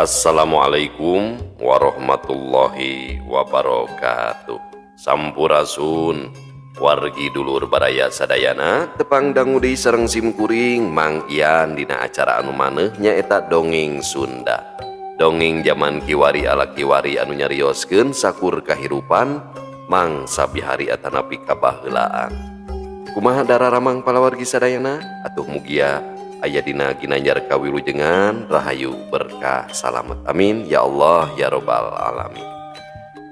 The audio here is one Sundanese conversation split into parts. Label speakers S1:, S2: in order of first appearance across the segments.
S1: Assalamualaikum warahmatullahi wabarakatuh. Sampurasun wargi dulur baraya sadayana, tepang dangu deui sareng simkuring Mang Ian dina acara anu maneuh nyaeta Dongeng Sunda. Dongeng zaman kiwari ala kiwari anu nyarioskeun sakur kahirupan mangsa bihari atanapi kabaheulaan. Kumaha dararamang palawargi sadayana? Atuh mugia aya dina ginanjar kawilujengan, rahayu, berkah, salamet. Amin ya Allah ya robbal alamin.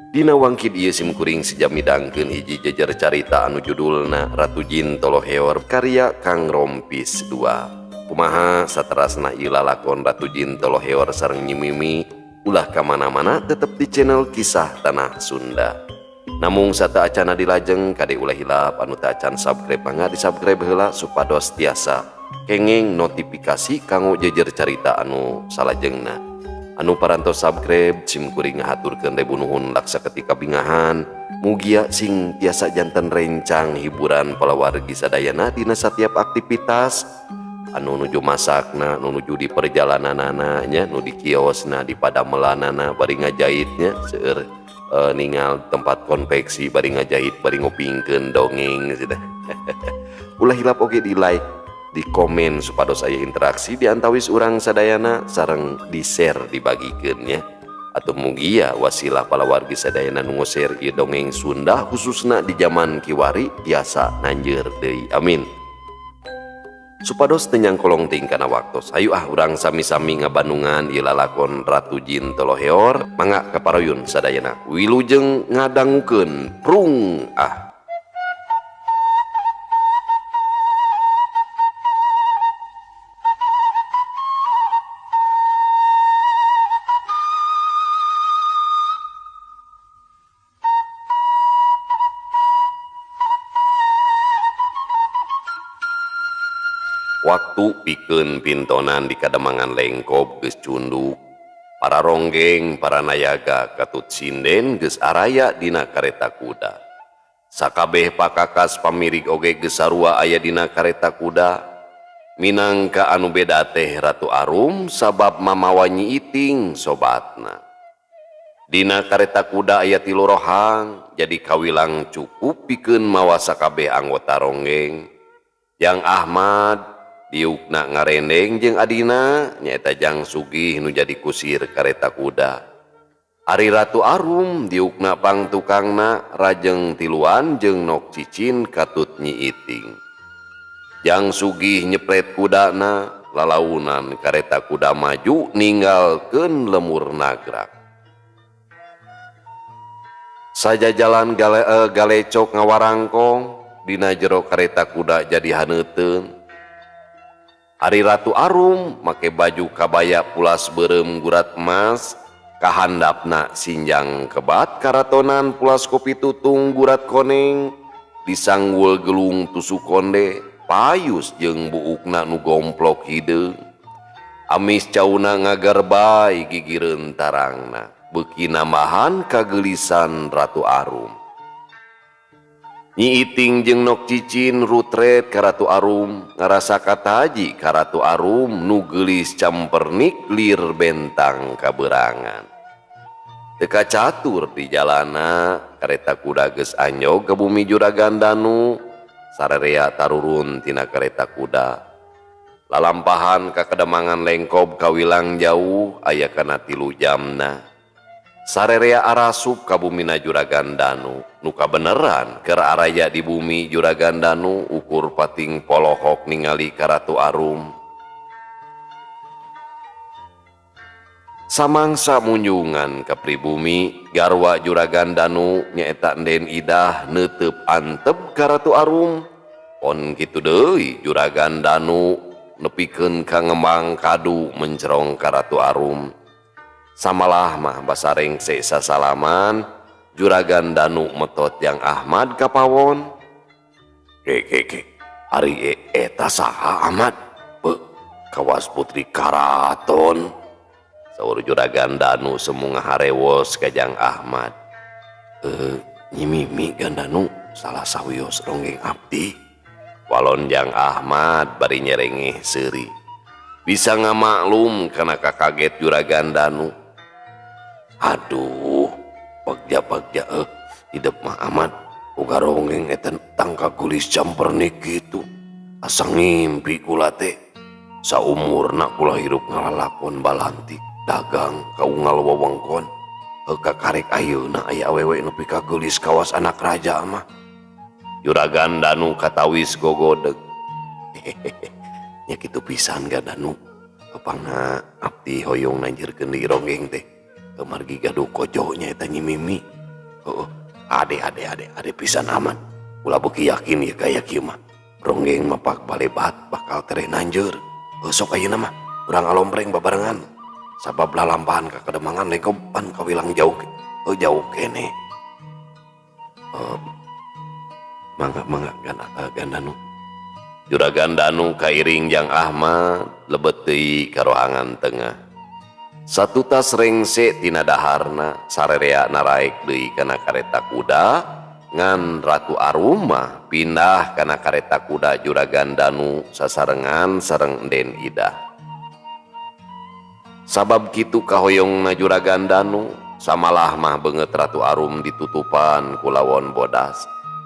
S1: Dina wangkid ieu simkuring seja midangkeun hiji jejer carita anu judulna Ratu Jin Toloheor karya Kang Rompis 2. Kumaha saterasna ieu lalakon Ratu Jin Toloheor sareng Nyi Mimi? Ulah ka mana-mana, tetep di channel Kisah Tanah Sunda. Namung sateuacanna dilajeng, kade ulah hilap anu teu acan subscribe, mangga di subscribe heula supados tiasa kenging notifikasi kanggo jejer carita anu salajengna. Anu parantos subscribe, simkuring ngahaturkeun ribu nuhun laksa ketika bingahan. Mugia sing tiasa janten rencang hiburan palawargi sadayana dina setiap aktivitas, anu nuju masakna, nu nuju di perjalananana nya, nu di kiosna, di padamelanana bari ngajahitnya, seueur ningal tempat konveksi bari ngajahit bari ngupingkeun dongeng gitu. Ulah hilap oge di like, di komen supados aya interaksi di antawis urang sadayana, sareng di share, dibagikeun nya. Atau mugia wasilah palawargi sadayana nu share ieu dongeng Sunda khususna di zaman kiwari tiasa nanjeur deui, amin. Supados teu nyangkolong teuing kana waktos, ayo ah urang sami-sami ngabandungan ieu lalakon Ratu Jin Toloheor. Mangga kaparuyun sadayana, wilujeng ngadangukeun, prung ah. Waktu pikeun pintonan di Kademangan Lengkob geus cunduk. Para ronggeng, para nayaga katut sinden geus araya dina kareta kuda. Sakabeh pakakas pamirig oge geus sarua aya dina kareta kuda. Minangka anu beda teh Ratu Arum sabab mamawa Nyi Iting sobatna. Dina kareta kuda aya 3 rohang, jadi kawilang cukup pikeun mawa sakabeh anggota ronggeng. Jang Ahmad diukna ngarendeng jeung adina nyaeta Jang Sugih nu jadi kusir kareta kuda. Ari Ratu Arum diukna pang tukangna Rajeng tiluan jeung Nok Cicin katut Nyi Iting. Jang Sugih nyepret kudana, lalaunan kareta kuda maju ninggalkeun lemur nagrak. Sajajalan galecok ngawarangkong dina jero kareta kuda jadi haneuteun. Ari Ratu Arum make baju kabaya pulas beureum gurat emas, kahandapna sinjang kebat karatonan pulas kopi tutung gurat koneng, disanggul gelung tusuk konde, payus jeung buukna nu gomplok hideung. Amis cauna ngagarbay gigireun tarangna, beuki nambahan kageulisan Ratu Arum. Nyi Iting jeung Nok Cicin rutret ka Ratu Arum, ngarasa kataji ka Ratu Arum nu geulis campernik lir bentang kaberangan. Teu kacatur di jalana, kareta kuda geus anyog ka bumi Juragan Danu, sarerea tarurun tina kareta kuda. Lalampahan ka Kademangan Lengkob kawilang jauh aya kana 3 jamna. Sarerea arasup ka bumina Juragan Danu, nu kabeneran keur araya di bumi Juragan Danu ukur pating polohok ningali ka Ratu Arum. Samangsa munjungan ka pribumi, garwa Juragan Danu nyaeta Enden Idah neuteup antep ka Ratu Arum. Pon kitu deui Juragan Danu nepikeun ka ngembang kadu mencerong ka Ratu Arum. Samalah mah basareng sasalaman, Juragan Danu metot Jang Ahmad ka pawon. Ke ke ke, ari eta saha Ahmad? Beuh, kawas putri karaton. Saur Juragan Danu semu ngaharewos ka Jang Ahmad. Nyi Mimi Gandanu salah sawios ronggeng abdi. Walon Jang Ahmad bari nyerengeh seuri. Bisa ngamaklum kana kakaget Juragan Danu. Aduh, bagja-bagja hidup mah amat uga ronggeng eta tangka gulis campernik kitu. Asa ngimpi kula teh. Saumurna kula hirup ngalalakon balantik, dagang ka unggal wewengkon. Kakarek ayeuna aya awewe nepi ka geulis kawas anak raja mah. Juragan Danu katawis gogodeg. Hehehe. Nya kitu pisan ga Danu. Pangna abdi hoyong nanjirkeun deui ronggeng teh. Margi gaduh kojo nya eta Nyi Mimi. Heueuh, ade ade ade ade pisan aman. Ulah beuki yakin ieu kaya kieu mah. Ronggeng mah pak balebat bakal tereh nanjeur. Sok ayeuna mah urang alompreng babarengan. Sabab lalampahan ka kademangan lengkopan kawilang jauh jauh keneh. Mangga mangga Gandanu. Juragan Danu kairing Jang Ahmad lebet deui ka rohangan tengah. Satutas rengse tina daharna sarerea naraek deui kana kareta kuda ngan Ratu Arum mah pindah kana kareta kuda Juragan Danu sasarengan sareng Enden Idah. Sabab kitu kahoyongna Juragan Danu samalah mah beungeut Ratu Arum ditutupan ku lawon bodas.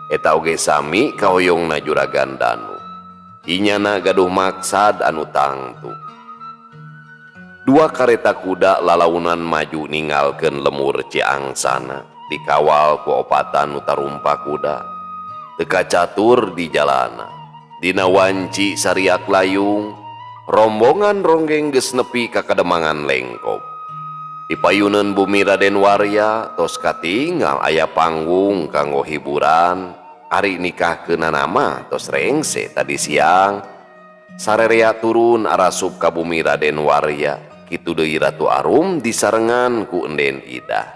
S1: Eta oge sami kahoyongna Juragan Danu. Inyana gaduh maksad anu tangtu. Dua kareta kuda lalaunan maju ninggalkeun lemur Ciangsana dikawal ku opatan nu tarumpa kuda. Teu kacatur di jalana. Dina wanci sariak layung, rombongan ronggeng geus nepi ka kademangan Lengkop. Di payuneun bumi Raden Warya tos katinggal aya panggung kanggo hiburan. Ari nikahkeunana mah tos rengse tadi siang. Sarerea turun arasup ka bumi Raden Warya. Kitu deui Ratu Arum disarengan ku Enden Idah.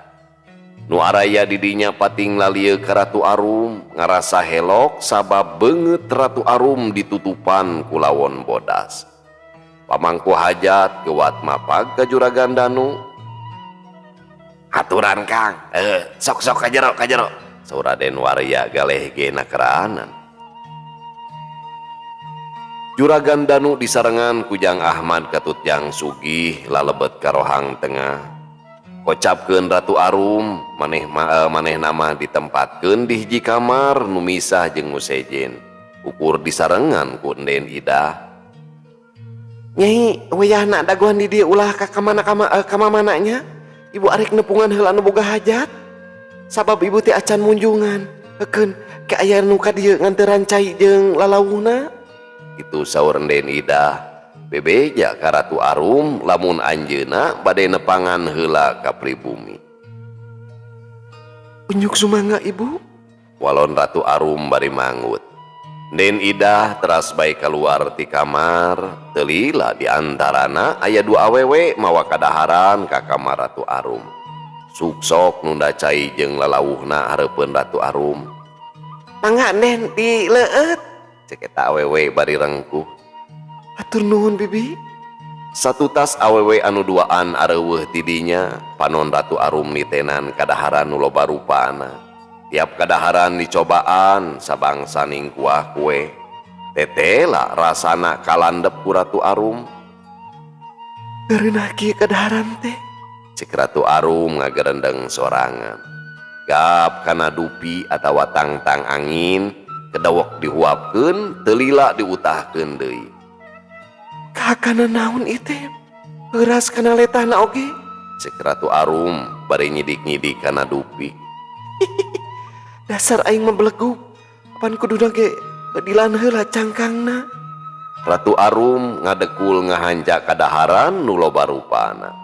S1: Nu araya di dinya pating lalieu ka Ratu Arum ngarasa helok sabab beungeut Ratu Arum ditutupan ku lawon bodas. Pamangku hajat gewat mapag ka Juragan Danu. Aturan Kang, sok-sok ka jero ka jero. Saur Raden Warya galeh ge nakeraanan. Juragan Danu disarengan ku Jang Ahmad katut Jang Sugih lalebet ka rohang tengah. Kocapkeun Ratu Arum maneh manehna mah ditempatkeun di hiji kamar nu misah jeung nu sejen. Ukur disarengan ku Enden Idah. Nyai, wayahna dagoan di dieu ulah ka kamana ka mamana nya? Ibu arek nepungan heula anu boga hajat. Sabab ibu teh acan munjungan. Heukeun ke aya nu ka dieu nganteran cai jeung lalauhna. Kitu saur Enden Idah. Bebeja ka Ratu Arum lamun anjeunna bade nepangan heula ka pribumi. Unjuk sumangga ibu. Walon Ratu Arum bari manggut. Enden Idah teras bae kaluar ti kamar. Teu lila di antarana aya dua awewe mawa kadaharan ka kamar Ratu Arum. Suksok nunda cai jeung lalauhna hareupeun Ratu Arum. Mangga Nden dileueut. Cek eta awewe bari rengkuh. Hatur nuhun bibi. Satutas awewe anu duaan areuweuh ti dinya, panon Ratu Arum nitenan kadaharan nu loba rupana. Tiap kadaharan dicobaan sabangsa ningkuah kue. Tetela rasana kalandep ku Ratu Arum. Gareunah kieu kadaharan teh. Cek Ratu Arum ngagerendeng sorangan. Gap kana dupi atawa tangtang angin, kedawek dihuapkeun, teu lila diutahkeun deui. Kakana naon ieu teh? Heuras kana letahna oge. Cek Ratu Arum bari nyidik-nyidik kana dupi. Dasar aing mah belegug. Pan kuduna ge bedilan heula cangkangna. Ratu Arum ngadekul ngahanca kadaharan nu loba rupana.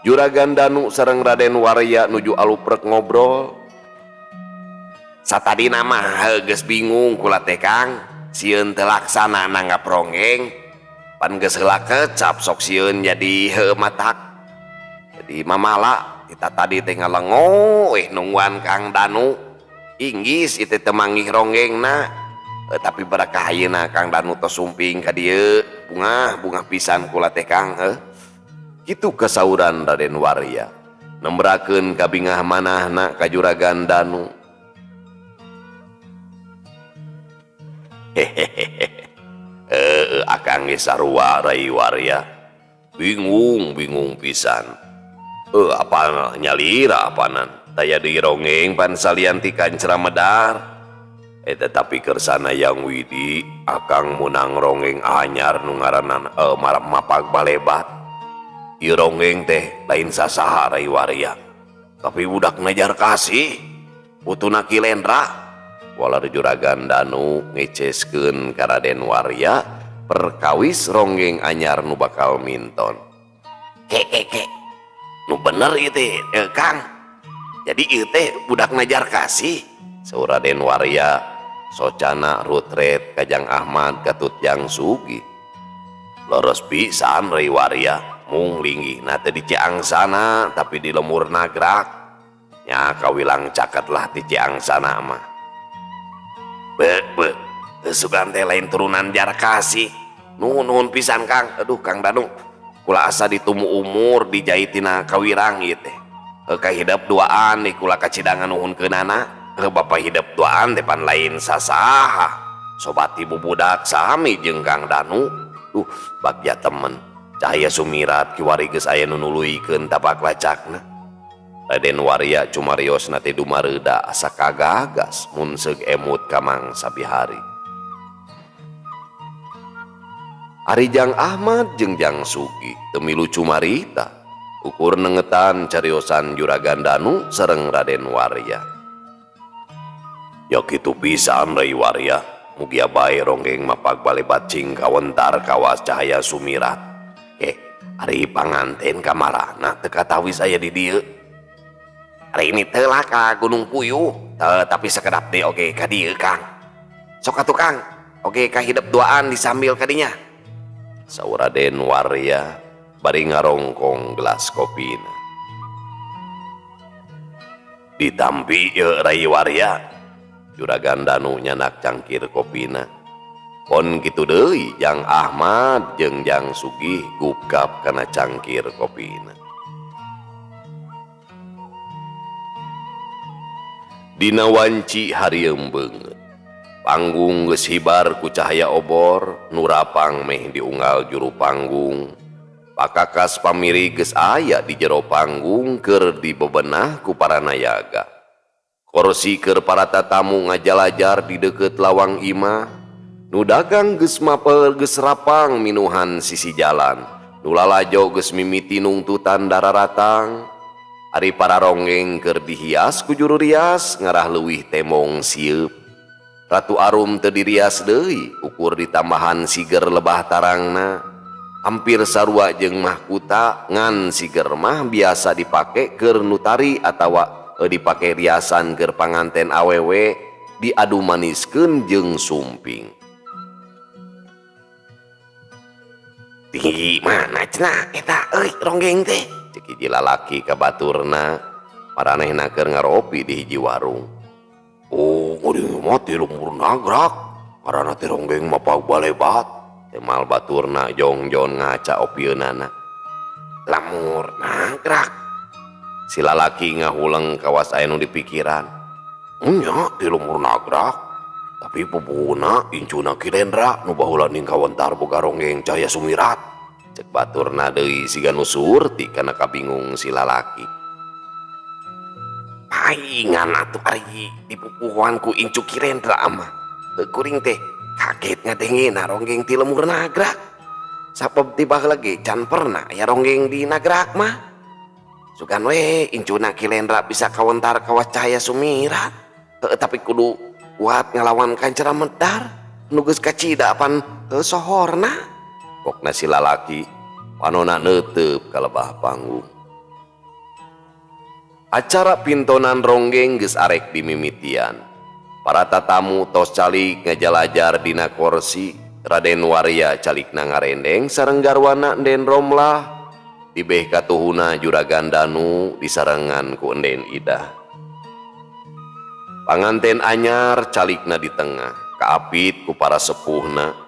S1: Juragan Danu sareng Raden Warya nuju aluprek ngobrol. Satadina mah geus bingung kula teh Kang, sieun teu laksana nanggap ronggeng. Pan geus heula kecap sok sieun jadi heueuh matak. Jadi mamala kita tadi teh ngalengo weh nungguan Kang Danu. Inggis ieu teh teu manggih ronggengna. Tapi barakah ayeuna Kang Danu tos sumping ka dieu, bungah bungah pisan kula teh Kang heuh. Kitu kasauran Raden Warya. Nembrakeun kabingah manahna ka Juragan Danu. Hehehe. Akang Akang ge sarua Rai Warya. Bingung bingung pisan. Apa nyalira apanan taya deui ronggeng pan salian ti Kancra Medar. Eta tapi kersana Yang Widi akang munang ronggeng anyar nu ngaranna mapag balebat. Ieu ronggeng teh lain sasaha Rai Warya. Tapi budak najar kasih putuna Ki Lendra. Walar Juragan Danu ngeceskeun ka Raden Warya perkawis ronggeng anyar nu bakal minton. Ke ke ke. Nu bener ieu teh, Kang. Jadi ieu teh budak najar kasih. Saur Raden Warya socana rutret ka Jang Ahmad katut Jang Sugi. Leres pisan Rai Warya mung linggihna teh di Ciangsana tapi di lemur Nagrak. Nya kawilang caket lah di Ciangsana mah. Be be sugan teh lain turunan Jarkasih. Nuhun nuhun pisan Kang. Aduh Kang Danu kula asa ditumu umur dijaitina kawirang ieu teh. Kahidep duaan di kula kacidangan nuhunkeunana. Bapa hidep duaan teh pan lain sasaha. Sobat ibu budak sami jeung Kang Danu. Duh bagja temen. Cahaya Sumirat kiwari geus aya nu nuluykeun tapak lacakna. Raden Warya cumariosna teh dumareuda asa kagagas mun seug emut ka mangsa bihari. Ari Jang Ahmad jeung Jang Sugi teu milu cumarita. Ukur nengetan cariosan Juragan Danu sareng Raden Warya. Ya kitu pisan Rai Warya, mugia bae ronggeng mapag balebat cing kawentar kawas Cahaya Sumirat. Ari panganten kamarana teu katawis aya di dieu. Ari ini teh lah ka Gunung Puyuh, tapi sakedap deui oge ka dieu Kang. Sok atuh Kang, oge ka hidep duaan disambil ka dinya. Saur Raden Warya bari ngarongkong gelas kopina. Ditampi ieu Rai Warya, Juragan Danu nyanak cangkir kopina. Pon kitu deui Jang Ahmad jeung Jang Sugih gugap kana cangkir kopina. Dina wanci harieum beungeut. Panggung geus hibar ku cahaya obor, nu rapang meh diunggal juru panggung. Pakakas pamiri geus aya di jero panggung keur dibebenah ku para nayaga. Korsi keur para tatamu ngajalajar di deukeut lawang imah. Nu dagang geus mapel geus rapang minuhan sisi jalan. Nu lalajo geus mimiti nungtutan dararatang. Ari para ronggeng keur dihias ku juru rias ngarah leuwih temong sieup. Ratu Arum teu dirias deui ukur ditambahan siger lebah tarangna. Hampir sarua jeung mahkuta ngan siger mah biasa dipake keur nu tari atawa dipake riasan keur panganten awewe diadu maniskeun jeung sumping. Tinggi mana cenah eta euy ronggeng teh? Cek hiji lalaki ka baturna maranehna keur ngaropi di hiji warung. Oh, ngeuring mah ti lembur Nagrak. Ngaranna teh ronggeng mapag balebat. Temal baturna jongjon ngaca opieunana. Lamur Nagrak. Si lalaki ngahuleng kawas aya nu dipikiran. Nya ti lembur Nagrak. Tapi pupuhuna incuna Ki Lendra nu baheula ning kawentar boga ronggeng Cahaya Sumirat. Cek baturna deui siga nu surti kana kabingung si lalaki. Paingan atuh ari dipupuhuan ku incu Ki Lendra mah. Kuring teh kaget ngadengena ronggeng ti lemur Nagrak. Sabab ti baheula ge can pernah aya ronggeng di Nagrak mah. Sugan we incuna Ki Lendra bisa kawentar kawas Cahaya Sumirat. Tapi kudu kuat ngalawan Kancra Medar nu geus kacida pan sohorna. Pokna si lalaki panona neuteup ka lebah panggung. Acara pintonan ronggeng geus arek dimimitian. Para tatamu tos calik ngajalajar dina korsi. Raden Warya calikna ngarendeng sareng garwana Enden Romlah. Dibeh katuhuna Juragan Danu disarengan ku Enden Idah. Panganten anyar calikna di tengah, kaapit ku para sepuhna.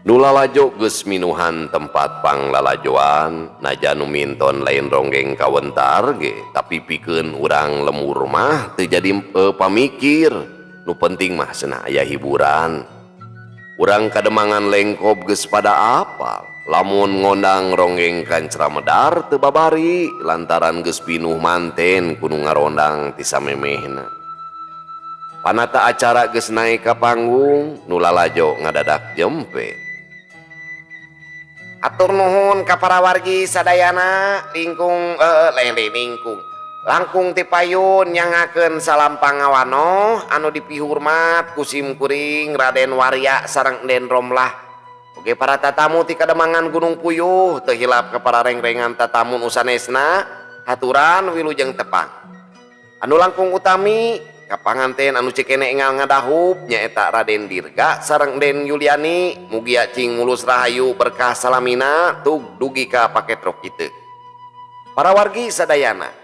S1: Nu lalajo geus minuhan tempat panglalajoan, najan nu minton lain ronggeng kawentar ge, tapi pikeun urang lemur mah teu jadi pamikir. Nu penting mah cenah aya hiburan. Urang Kademangan Lengkob geus pada apal lamun ngondang ronggeng Kancra Medar teu babari lantaran geus pinuh manten ku nu ngarondang ti samemehna. Panata acara geus naek ka panggung nu lalajo ngadadak jempe. Atur nuhun ka para wargi sadayana lingkung lingkung langkung ti payun nyangakeun salam pangawanoh anu dipihurmat ku sim kuring Raden Warya sareng Den Romlah. Oge para tatamu ti Kademangan Gunung Puyuh teu hilap ka para rengrengan tatamu nu sanesna haturan wilujeng tepang. Anu langkung utami ka panganten anu cikene engal ngadahup nyaeta Raden Dirga sareng Den Yuliani mugia cing mulus rahayu berkah salamina tug dugi ka paketrok kitu. Para wargi sadayana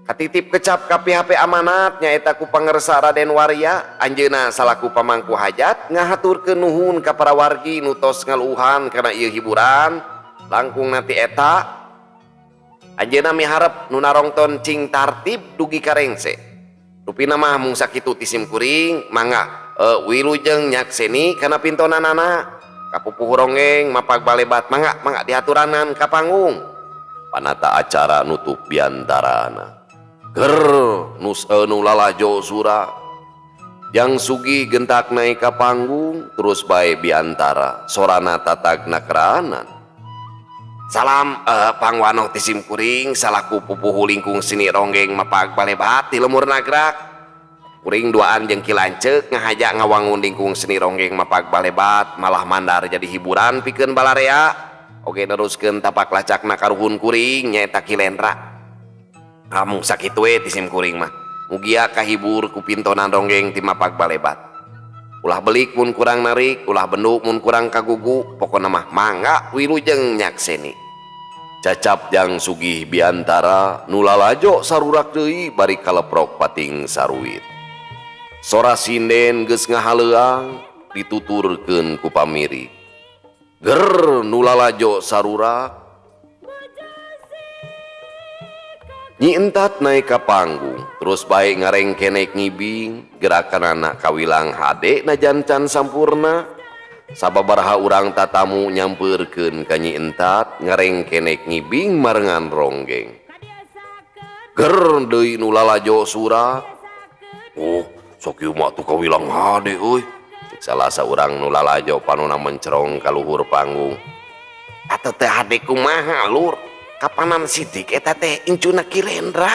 S1: katitip kecap ka PHP amanat nyaeta ku pangersa Raden Warya anjeunna salaku pamangku hajat ngahaturkeun nuhun ka para wargi nu tos ngaluuhan kana ieu hiburan langkung nanti eta anjeunna miharep nu narongton cing tartib dugi ka rengse. Rupina mah mung sakitu ti sim kuring mangga wilujeng nyakseni kana pintonanana kapupuh ronggeng mapag balebat mangga mangga dihaturanan ka panggung. Panata acara nutup biantarana ger nus nu lalajo sura Jang Sugih gentak naik ka panggung terus bae biantara sorana tatagna keranan. Salam pangwanoh ti sim kuring salaku pupuhu lingkung seni ronggeng mapag balebat ti lemur nagrak. Kuring duaan jeung Ki Lanceuk ngahaja ngawangun lingkung seni ronggeng mapag balebat malah mandar jadi hiburan pikeun balarea oge neruskeun tapak lacakna karuhun kuring nyaeta Ki Lendra. Kamu sakitu we ti sim kuring mah mugia kahibur ku pintonan ronggeng ti mapag balebat. Ulah belik mun kurang narik, ulah benduk mun kurang kagugu, pokona mah mangga wilujeng nyakseni. Cacap Jang Sugih biantara nu lalajo sarurak deui bari kaleprok pating saruit. Sora sinden geus ngahaleuang dituturkeun ku pamiri. Ger nu lalajo sarurak. Nyi Entat naik ka panggung terus bae ngarengkenek ngibing gerakanana kawilang hade najan can sampurna. Sababaraha urang tatamu nyampeurkeun ka Nyi Entat ngarengkenek ngibing marengan ronggeng. Ger deui nu lalajo surak. Oh, sok ieu mah atuh kawilang hade euy. Cek salah saurang nu lalajo panona mencerong ka luhur panggung. Atuh teh hade kumaha lur? Kapanan sidik eta teh incuna Ki Lendra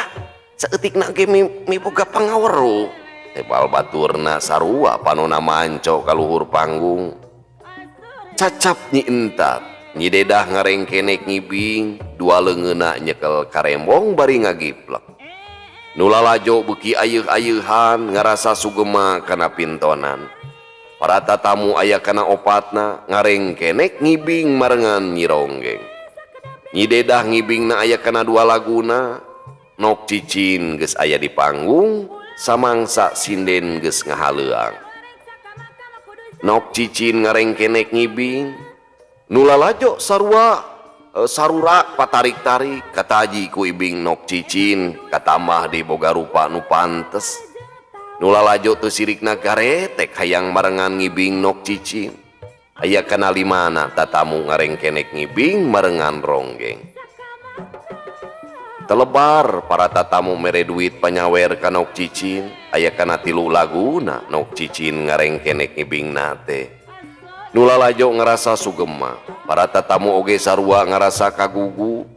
S1: saeutikna ge miboga pangaweruh. Tebal baturna sarua panona manco ka luhur panggung. Cacap Nyi Entat, Nyi Dedah ngarengkenek ngibing, dua leungeunna nyekel karembong bari ngagiplek. Nu lalajo beuki ayeuh-ayeuhan ngarasa sugema kana pintonan. Para tatamu aya kana opatna ngarengkenek ngibing marengan Nyi Ronggeng. Nyi Dedah ngibingna aya kana dua laguna, Nok Cicin geus aya di panggung, samangsa sinden geus ngahaleuang. Nok Cicin ngarengkenek ngibing, nu lalajo sarua sarurak patarik-tarik kataji ku ibing Nok Cicin katamah di boga rupa nu pantes. Nu lalajo teu sirikna garetek hayang marengan ngibing Nok Cicin. Aya kana limana tatamu ngarengkenek ngibing marengan ronggeng. Telebar para tatamu mere duit panyawer ka Nok Cicin, aya kana tilu laguna Nok Cicin ngarengkenek ngibing nate. Nu lalajo ngarasa sugema, para tatamu oge sarua ngarasa kagugu.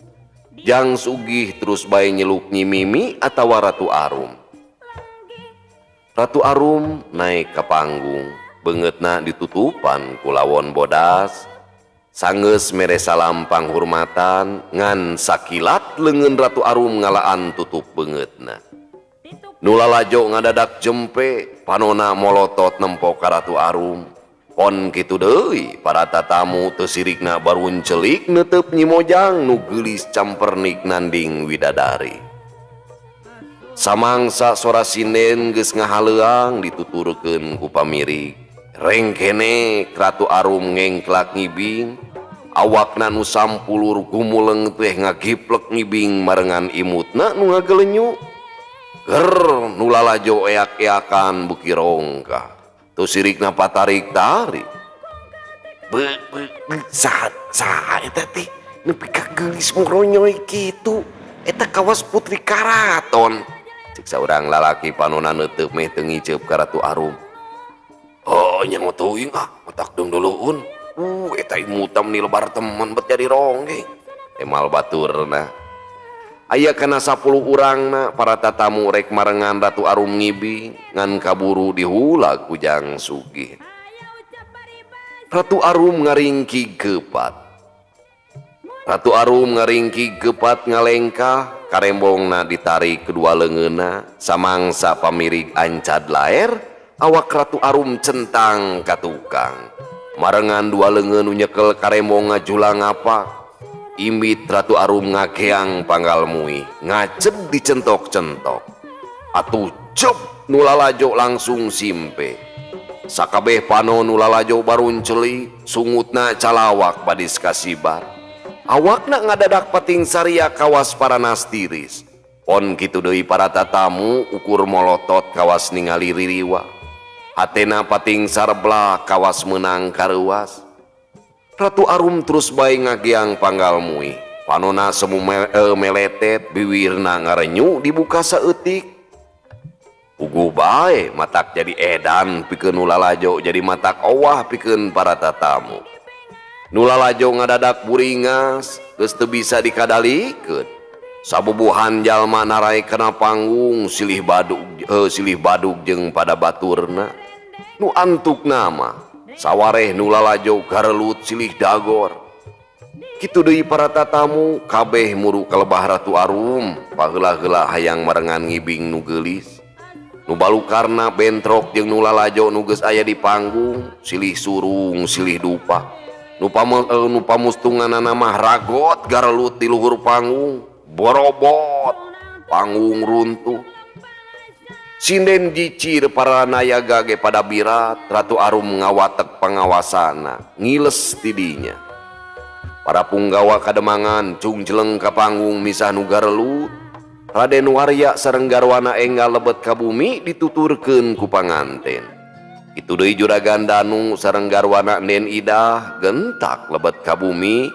S1: Jang Sugih terus bae nyeluk Nyi Mimi atawa Ratu Arum. Ratu Arum naik ka panggung, beungeutna ditutupan ku lawon bodas. Sanggeus mere salam panghurmatan ngan sakilat leungeun Ratu Arum ngalaan tutup beungeutna. Nu lalajo ngadadak jempe, panona molotot nempo ka Ratu Arum. Pon kitu deui para tatamu teu sirikna baruncelik neuteup Nyi Mojang nu geulis campernik nanding widadari. Samangsa sora sinden geus ngahaleuang dituturkeun ku pamirik. Rengkenek Ratu Arum ngengklak ngibing, awakna nu sampulur gumuleng teh ngagiplek ngibing marengan imutna nu ngagelenyu. Ger nu lalajo eak-eakan beuki rongkah. Teu sirikna patarik-tarik. Be be be saha saha eta teh nepi ka geulis moronyoy kitu. Eta kawas putri karaton. Cek saurang lalaki panona neuteub meh teu ngiceup ka Ratu Arum. Oh nya teuing ah matak deung-deuleueun. Eta imutam ni lebar temen bet jadi ronggeng. Emal baturna. Aya kana 10 urangna para tatamu rek marengan Ratu Arum ngibing ngan kaburu dihulag ku Jang Sugih. Ratu Arum ngaringkig keupat. Ratu Arum ngaringkig keupat ngalengkah karembongna ditarik kedua leungeunna samangsa pamirig ancad laer awak Ratu Arum centang ka tukang. Marengan dua leungeun nu nyekel karembong ngajulang ngapak. Imbit Ratu Arum ngakeang panggal muih ngacep dicentok-centok. Atuh cep nu lalajo langsung simpe. Sakabeh pano nu lalajo barunceli sungutna calawak badis kasibar. Awakna ngadadak pating saria kawas paranas tiris. Pon kitu deui para tatamu ukur molotot kawas ningali ririwa. Hatena pating sarbla kawas meunang kareuwas. Ratu Arum terus bae ngageang panggal muih. Panona semu meletet biwirna ngarenyu dibuka saeutik. Puguh bae matak jadi edan pikeun nu lalajo jadi matak owah pikeun para tatamu. Nu lalajo ngadadak buringas geus teu bisa dikadalikeun. Sabubuhan jalma narae kana panggung silih badug jeung pada baturna. Nu antukna mah sawareh nu lalajo garelut silih dagor. Kitu deui para tatamu kabeh muru kalebah Ratu Arum paheula-heula hayang marengan ngibing nu geulis. Nu balukarna bentrok jeung nu lalajo nu geus aya di panggung silih surung silih dupa. Nu pamustunganana mah ragot garelut di luhur panggung borobot panggung runtuh. Sinden jicir para nayaga ge pada birat Ratu Arum ngawatek pangawasana ngiles tidinya. Para punggawa kademangan cungjeleng ka panggung misah nu garelut. Raden Warya sareng garwana enggal lebet ka bumi dituturkeun ku panganten. Kitu deui Juragan Danu sareng garwana Nen Idah gentak lebet ka bumi.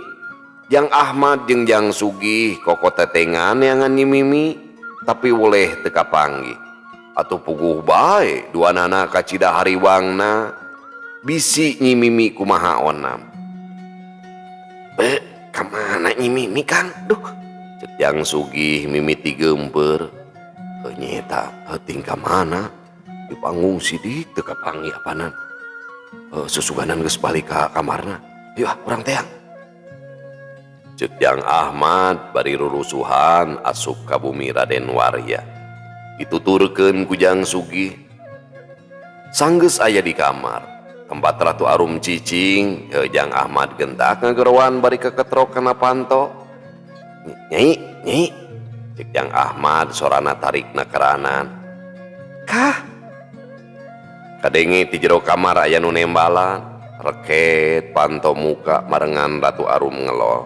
S1: Jang Ahmad jeung Jang Sugih kokotetengan neangan Nyi Mimi tapi woleh teu kapanggih. Atuh puguh bae duanana kacida hariwangna bisi Nyi Mimi kumaha onam. Be, ka mana Nyi Mimi Kang? Duh, cek Jang Sugih mimiti geumpeur. Heuh nyaeta heuting ka mana? Di panggung sidik teu kapanggih apanan. Susuganan geus balik ka kamarna. Yeuh ah urang teang. Cek Jang Ahmad bari rurusuhan asup ka bumi Raden Warya. Dituturkeun ku Jang Sugih. Sanggeus aya di kamar tempat Ratu Arum cicing, Jang Ahmad gentak ngageroan bari keketrok kana panto. Nyai, nyai, cek Jang Ahmad sorana tarikna keranan. Kah? Kadenge ti jero kamar aya nu nembalan, reket panto muka marengan Ratu Arum ngelol.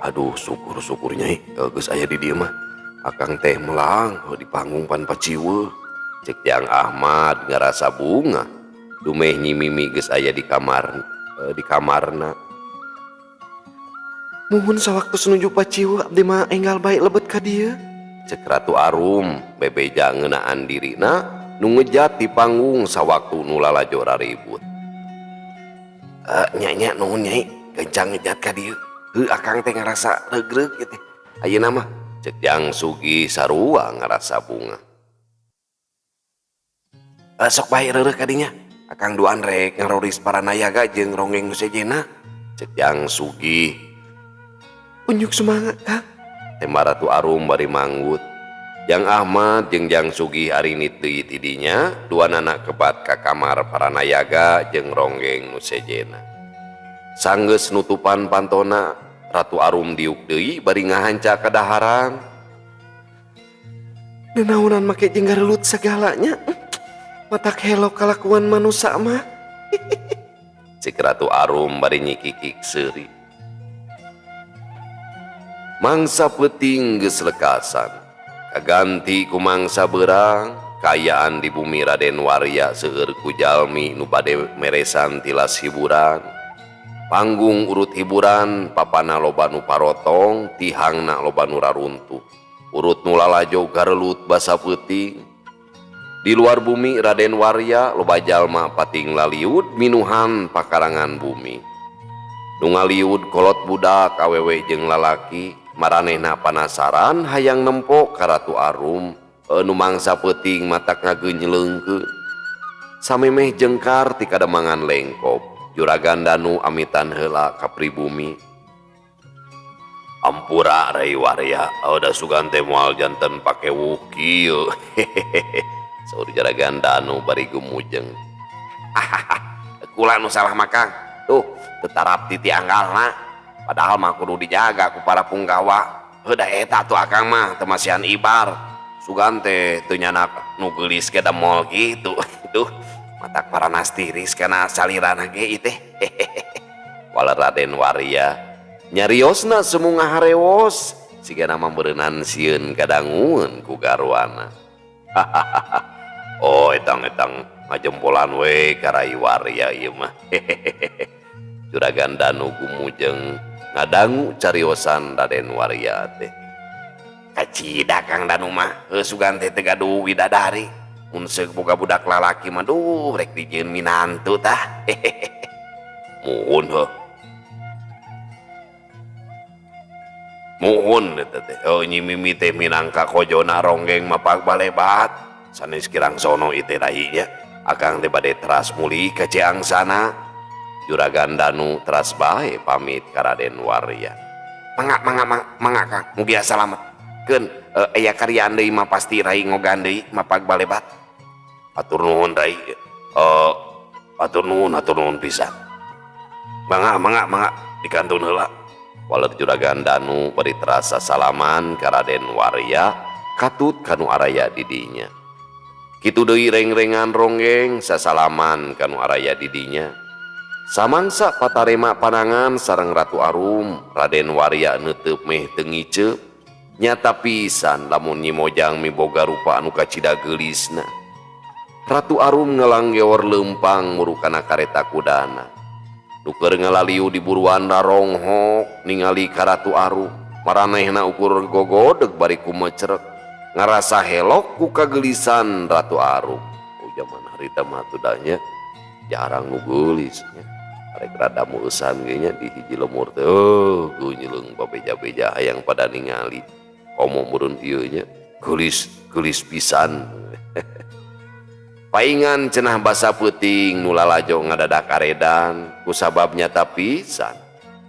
S1: Aduh, syukur-syukur nyai, geus aya di dieu mah. Akang teh melang di panggung pan paciweuh. Cek Jang Ahmad ngarasa bunga. Dumeh Nyi Mimi geus aya di kamar di kamarna. Muhun sawaktu nuju paciweuh abdi mah enggal bae lebet ka dieu. Cek Ratu Arum bebeja ngeunaan dirina nu ngejat di panggung sawaktu nu lalajo raribut. Nya nya nuhun nyai gancang ngejat ka dieu. Heuh akang teh ngarasa regreg ieu teh. Ayeuna mah cek Jang Sugih sarua ngarasa bunga. Sok bae reureuh ka dinya. Akang duaan rek ngaroris para nayaga jeung ronggeng nu sejenna. Cek Jang Sugih. Unjuk semangat Kang. Tema Ratu Arum bari manggut. Jang Ahmad jeung Jang Sugih arinit deui ti dinya duanana kebat ka kamar para nayaga jeung ronggeng nu sejenna. Sanggeus nutupan pantona Ratu Arum diuk deui bari ngahanca kadaharan. Nenaonan make jeung garelut sagalanya. Matak helok kalakuan manusa mah. Cek Ratu Arum bari nyikikik seuri. Mangsa peuting geus lekasan. Kaganti ku mangsa beurang, Kaayaan di bumi Raden Warya seueur ku jalmi nu bade meresan tilas hiburan. Panggung urut hiburan papana loba nu parotong, tihangna loba nu raruntuh. Urut nu lalajo garelut basa peuting. Di luar bumi Raden Warya loba jalma pating laliud minuhan pakarangan bumi. Nu ngaliud kolot budak awewe jeung lalaki, maranehna panasaran hayang nempo ka Ratu Arum. Nu mangsa peuting matak ngageunjleungkeun. Samemeh jengkar ti kademangan Lengkop, Juragan Danu amitan heula ka pribumi. Ampura Rai Warya, da sugan teh moal janten pakewuh kieu. Saur Juragan Danu bari gumujeng. Kula nu salah mah Kang. Tuh, tetarap titi anggalna. Padahal mah kudu dijaga ku para punggawa. Heuh da eta tuh akang mah teu masihan ibar. Sugan teh teu nyanak nu geulis ge da mol kitu. Duh, matak paranas tiris kana salirana ge ieu teh. Waler Raden Warya nyariosna semu ngaharewos sigana mambeureunnan sieun kadangueun ku garwana. Oh, etang-etang ngajempolan we ka Rai Warya ieu mah. Juragan Danu gumujeng ngadangu cariosan Raden Warya teh. Kacida Kang Danu mah, heuh sugan teh teu gaduh widadari. Mun seuk boga budak lalaki mah duh rek dijieun minantu tah. Muhun heuh. Muhun eta teh. Oh Nyi Mimi teh minangka kojona ronggeng mah balebat. Sanes kirang sono ieu teh rai nya. Akang teh bade teras muli ka Ciangsana. Juragan Danu teras bae pamit ka Raden Warya. Mangga mangga mangga Kang, mugia salamet. Keun aya karyaan deui mah pasti rai ngogan deui mapag balebat. Atur nuhun rai. Atur nuhun pisan. Mangga mangga mangga dikantun heula. Waler Juragan Danu bari terasa salaman ka Raden Warya katut kanu araya di dinya. Kitu deui reng-rengan ronggeng sasalaman kanu araya di dinya. Samangsa patarema panangan sareng Ratu Arum, Raden Warya neuteub meh teu ngiceup. Nyata pisan lamun Nyi Mojang miboga rupa anu kacida geulisna. Ratu Arum ngelanggeor leumpang murukana kareta kudana. Nu keur ngalaliu di buruan raronghok ningali ka Ratu Arum, maranehna ukur gogodeg bari kumecrek. Ngarasa helok ku kagelisan Ratu Arum. Oh zaman harita mah atuh da nya jarang nu geulis nya. Arek rada meusan ge nya di hiji lemur teh heuh geunyleung babeja-beja hayang pada ningali. Komo meureun ieu nya geulis geulis pisan. Paingan cenah basa peuting nu lalajo ngadadak aredan kusabab nyata pisan.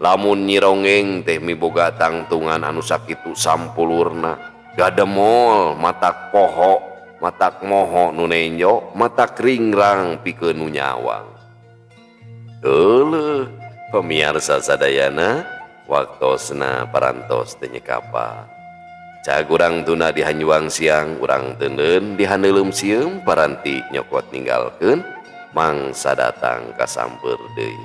S1: Lamun Nyi Ronggeng teh miboga tangtungan anu sakitu sampulurna, gademol matak poho, matak moho nu nenjo, matak ringrang pikeun nu nyawang. Euleuh pamiarsa sadayana waktosna parantos teu nyekapan. Cag urang tuna di hanjuang siang, urang teuneun di haneuleum sieum, paranti nyokot ninggalkeun mangsa datang kasamper deui.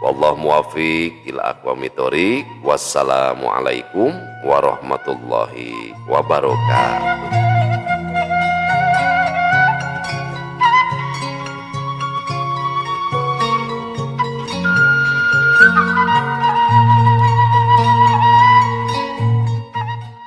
S1: Wallahu muwaffiq ila aqwamit thoriq. Wassalamualaikum warahmatullahi wabarakatuh.